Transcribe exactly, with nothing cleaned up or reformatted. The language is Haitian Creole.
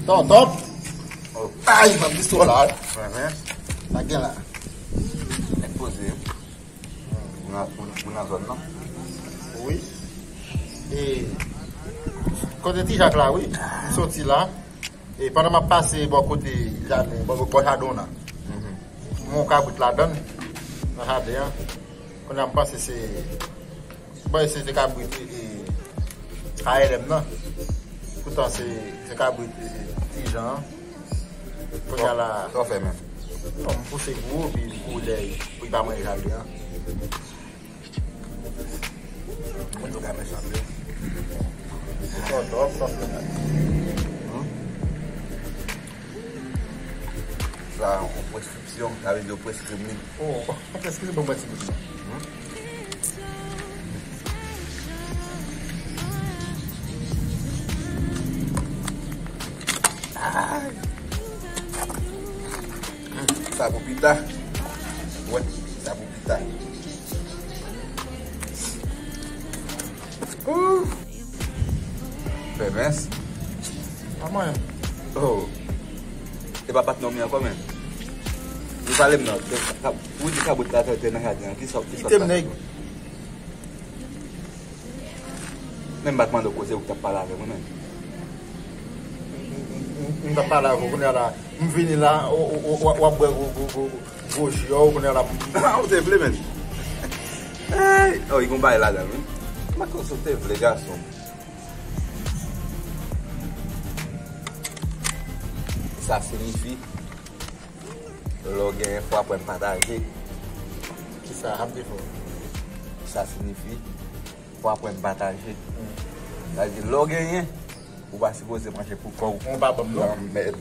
Tòtòp. Ay, m ap di sou la. Sa gen la. Nèg poze. Ou nan, ou, ou nan zòn nan? Wi. E kote Ti Jak la, wi. M soti la. E pandan m ap pase bò kote jaden, bò, bò jaden w nan. M wè yon kabrit ladann, nan jaden an. Kounye a m panse se, m panse se kabrit, e, e, K L M nan. Poutan se, se kabrit, e, e, Ti Jan an. Kounye a la. Sa w fè menm? Bon, m pouse gwo, pi m kouri dèyè, pou li pa manje jaden an. Mwen tou ka mechan vre. Sa w fè menm? Hmm? Sa, yon preskripsyon, sa vle di yo preskri m li. Oh, eskize mwen, mwen ti bout. Hmm? Ay. Hmm, sa pou pita. Wè, sa pou pita. Ooh. Fè mens. A mwen. Oh. E pa patnè w men ankò, men. Li pale m nan. Ou di kabrit la tètè nan jaden an. Kisa, kisa. Kite m, nèg. Men m pa t mande w koze ou t ap pale avè mwen, men. M, m, m t ap pale avè w, kounye a la, m vini la, w, w, w, w ap bwè gwo, gwo, gwo, gwo ji w, kounye a la. Ou te vle, men. Hey! Oh, li gon bagay ladan l, wi. M pa konn si w te vle, gason. Sa siyifi, lè w genyen, fò w aprann pataje. Kisa ap defo? Sa siyifi, fò w aprann pataje. Hmm. Sa vle di, lè w genyen, ou pa sipoze manje pou kò w. Ou pa ban m non. Lanmèd.